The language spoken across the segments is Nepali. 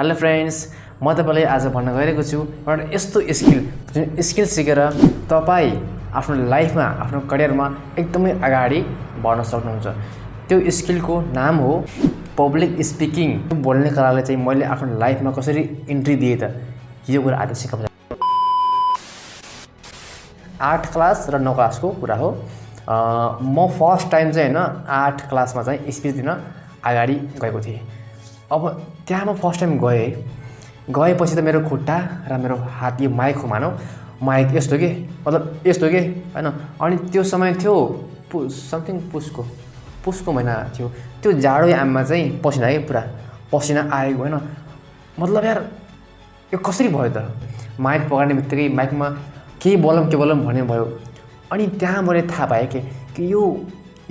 हेलो फ्रेन्ड्स, म तपाईलाई आज भन्न गइरहेको छु एउटा यस्तो स्किल सिकेर तपाईँ आफ्नो लाइफमा आफ्नो करियरमा एकदमै अगाडि बढ्न सक्नुहुन्छ। त्यो स्किलको नाम हो पब्लिक स्पिकिङ। बोल्ने कलाले चाहिँ मैले आफ्नो लाइफमा कसरी इन्ट्री दिए त यो कुरा आज सिकाउँछु। 8 क्लास र 9 क्लासको कुरा हो। म फर्स्ट टाइम चाहिँ हैन 8 क्लासमा चाहिँ स्पिच दिन अगाडि गएको थिएँ। अब त्यहाँ म फर्स्ट टाइम गएपछि त मेरो खुट्टा र मेरो हात यो माइक हो, मानौ माइक यस्तो के मतलब यस्तो के हैन। अनि त्यो समय थियो पुसको महिना थियो। त्यो जाडो याममा चाहिँ पसिना के पुरा पसिना आएको हैन। मतलब यार यो कसरी भयो त? माइक पगार्ने बित्तिकै माइकमा के बोलम भन्ने भयो। अनि त्यहाँ मैले थाहा पाएँ कि यो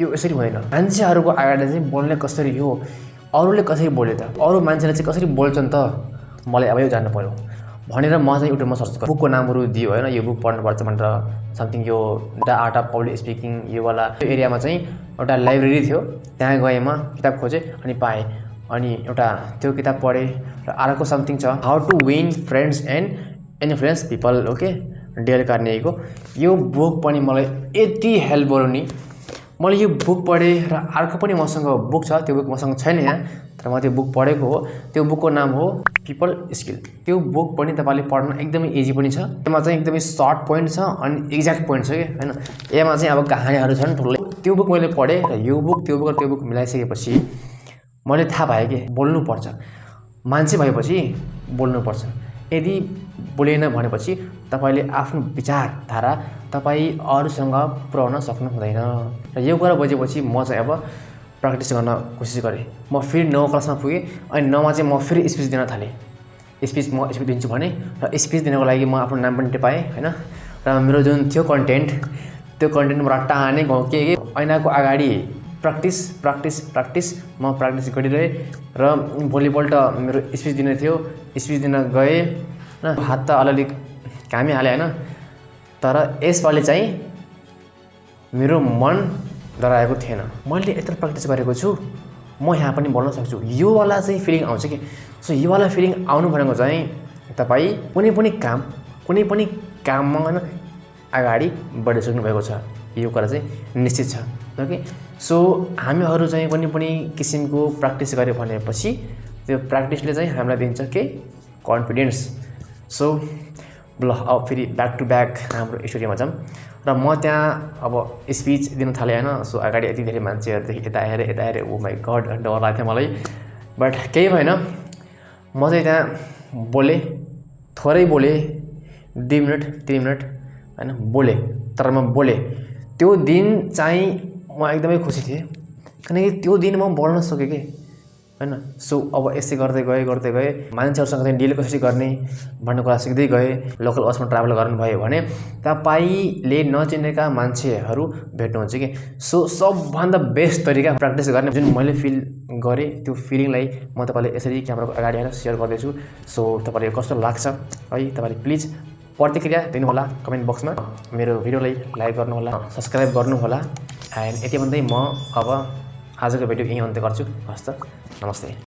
यसरी होइन। मान्छेहरूको अगाडि चाहिँ बोल्ने कसरी हो, अरूले कसरी बोले त, अरू मान्छेले चाहिँ कसरी बोल्छन् त, मलाई अब यो जान्नु पर्यो भनेर म चाहिँ युट्युबमा सर्च गरेँ। बुकको नामहरू दियो हैन, यो बुक पढ्नुपर्छ भनेर समथिङ यो the art of public speaking यो वाला एरियामा चाहिँ एउटा लाइब्रेरी थियो। त्यहाँ गएँ, म किताब खोजेँ अनि पाएँ। अनि एउटा त्यो किताब पढेँ र अर्को समथिङ छ how to win friends and influence people, okay, Dale कार्नेगीको। यो बुक पनि मलाई यति हेल्प गर्यो नि। मैले यो बुक पढेँ र अर्को पनि मसँग बुक छ, त्यो बुक मसँग छैन यहाँ, तर म त्यो बुक पढेको हो। त्यो बुकको नाम हो पिपल स्किल। त्यो बुक पनि तपाईँले पढ्न एकदमै इजी पनि छ। त्यसमा चाहिँ एकदमै सर्ट पोइन्ट छ अनि एक्ज्याक्ट पोइन्ट छ कि हैन। यसमा चाहिँ अब कहानीहरू छन् ठुलै। त्यो बुक मैले पढेँ र यो बुक त्यो बुक र त्यो बुक मिलाइसकेपछि मैले थाहा पाएँ कि बोल्नुपर्छ। मान्छे भएपछि बोल्नुपर्छ। यदि बोलेन भनेपछि तपाईले आफ्नो विचारधारा तपाईँ अरूसँग पुर्याउन सक्नु हुँदैन। र यो कुरा बुझेपछि म चाहिँ अब प्र्याक्टिस गर्न कोसिस गरेँ। म फेरि 9 क्लासमा पुगेँ अनि 9 मा चाहिँ म फेरि स्पिच दिन थालेँ। स्पिच दिन्छु भने र स्पिच दिनको लागि म आफ्नो नाम पनि टिपाएँ हैन। र मेरो जुन थियो कन्टेन्ट म रट्टा हाने गाउँ के ऐनाको अगाडि प्र्याक्टिस म प्र्याक्टिस गरिरहेँ। र भोलिपल्ट मेरो स्पिच दिने थियो। स्पिच दिन गएँ न, हात त अलिअलि कामी हाले हैन। तर यसपालि चाहिँ मेरो मन डराएको थिएन। मैले यत्रो प्र्याक्टिस गरेको छु, म यहाँ पनि बोल्न सक्छु। यो वाला चाहिँ फिलिङ आउँछ कि। सो यो वाला फिलिङ आउनु भनेको चाहिँ तपाईँ कुनै पनि काममा हैन अगाडि बढिसक्नु भएको छ। यो कुरा चाहिँ निश्चित छ, ओके। सो हामीहरू चाहिँ कुनै पनि किसिमको प्र्याक्टिस गऱ्यो भनेपछि त्यो प्र्याक्टिसले चाहिँ हामीलाई दिन्छ के कन्फिडेन्स। सो ल अब फेरि ब्याक टु ब्याक हाम्रो स्टोरीमा जाऊँ। र म त्यहाँ अब स्पिच दिन थालेँ हैन। सो अगाडि यति धेरै मान्छेहरूदेखि यता हेरेँ ओ माई गड डर लाग्थ्यो मलाई। बट केही भएन, म चाहिँ त्यहाँ बोलेँ, थोरै बोलेँ, 2 मिनट 3 मिनट हैन बोलेँ। तर म बोलेँ। त्यो दिन चाहिँ म एकदमै खुसी थिएँ किनकि त्यो दिन म बोल्न सकेँ कि हैन। सो अब यसै गर्दै गएँ मान्छेहरूसँग चाहिँ डिल कसरी गर्ने भन्ने कुरा सिक्दै गएँ। लोकल बसमा ट्राभल गर्नुभयो भने तपाईँले नचिनेका मान्छेहरू भेट्नुहुन्छ कि। सो सबभन्दा बेस्ट तरिका प्र्याक्टिस गर्ने जुन मैले फिल गरेँ त्यो फिलिङलाई म तपाईँलाई यसरी क्यामेराको अगाडि आएर सेयर गर्दैछु। सो तपाईँलाई कस्तो लाग्छ है, तपाईँले प्लिज प्रतिक्रिया दिनुहोला कमेन्ट बक्समा। मेरो भिडियोलाई लाइक गर्नुहोला, सब्सक्राइब गर्नुहोला। एन्ड यति भन्दै म अब आजको भिडियो यहीँ अन्त्य गर्छु। हस् त, नमस्ते।